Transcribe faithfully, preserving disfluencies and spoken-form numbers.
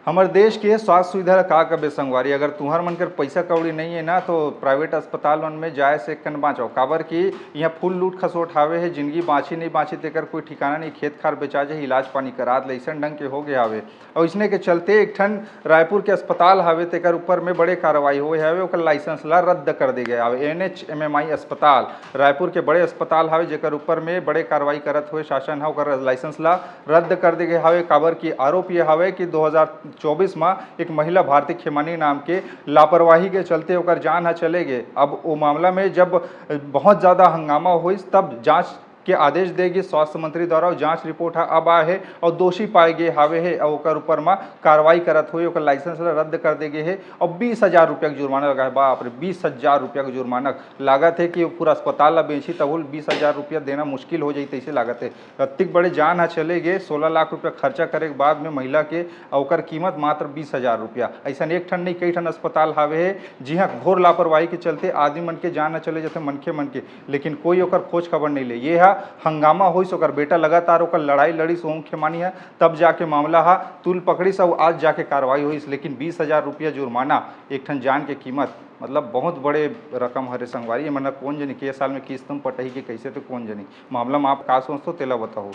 हमर देश के स्वास्थ्य सुविधा ला का कबे संगवारी, अगर तुहर मन कर पइसा कौड़ी नइ हे ना, तो प्राइवेट अस्पताल मन में जाए से कन बाँचव, काबर कि इहाँ फुल लूट खसोट हावे हे। जिंदगी बाँची नइ बाँची, तेकर कोई ठिकाना नइ। खेत खार बेचा जाही, इलाज पानी करात ले अइसन ढंग के हो गे हावे। अउ इसने के चलते एक ठन रायपुर के अस्पताल हावे, तेकर ऊपर में बड़े कार्रवाई होए हावे, ओकर लाइसेंस ला रद्द कर दे गए हावे। एन एच एम एम आई अस्पताल, रायपुर के बड़े अस्पताल हावे, जेकर ऊपर में बड़े कार्रवाई करत हुए शासन ह ओकर लाइसेंस ला रद्द कर दे गए हावे, काबर कि आरोप ये हावे कि दो हज़ार चौबीस म एक महिला भारती खेमानी नाम के लापरवाही के चलते ओकर जान ह चले गे। अब ओ मामला में जब बहुत ज़्यादा हंगामा होइस, तब जांच के आदेश दे गिस स्वास्थ्य मंत्री द्वारा, अउ जांच रिपोर्ट ह अब आए हे अउ दोषी पाए गे हावे हे, अउ ओकर ऊपर म कार्रवाई करत हुए ओकर लाइसेंस ला रद्द कर दे गे हे अउ बीस हज़ार रुपया के जुर्माना लगा हे। बाप रे, बीस हज़ार रुपया के जुर्माना। लागत हे कि पूरा अस्पताल ला बेचही, तभो ले बीस हज़ार रुपया देना मुश्किल हो जाही, तइसे लागत हे। अतिक बड़े जान ह चले गे, सोलह लाख रुपया खर्चा करे के बाद में महिला के, अउ ओकर कीमत मात्र बीस हज़ार रुपया। अइसन एक ठन नहीं, कई ठन अस्पताल हावे हे, जिहां घोर लापरवाही के चलते आदमी मन के जान ह चले जथे, मनखे मन के, लेकिन कोई ओकर खोज खबर नहीं ले। ये ह हंगामा होइस, ओकर बेटा लगातार ओकर लड़ाई लड़िस ओम खेमानी ह, तब जाके मामला ह तूल पकड़िस अउ आज जाके कार्रवाई होइस, लेकिन बीस हज़ार रुपया जुर्माना, एक ठन जान के कीमत, मतलब बहुत बड़े रकम हरे संगवारी। ये मन ल कोन जनी के साल में किस्त म पटही के कइसे, तो कोन जनी। मामला म आप का सोचथो, तेला बताओ।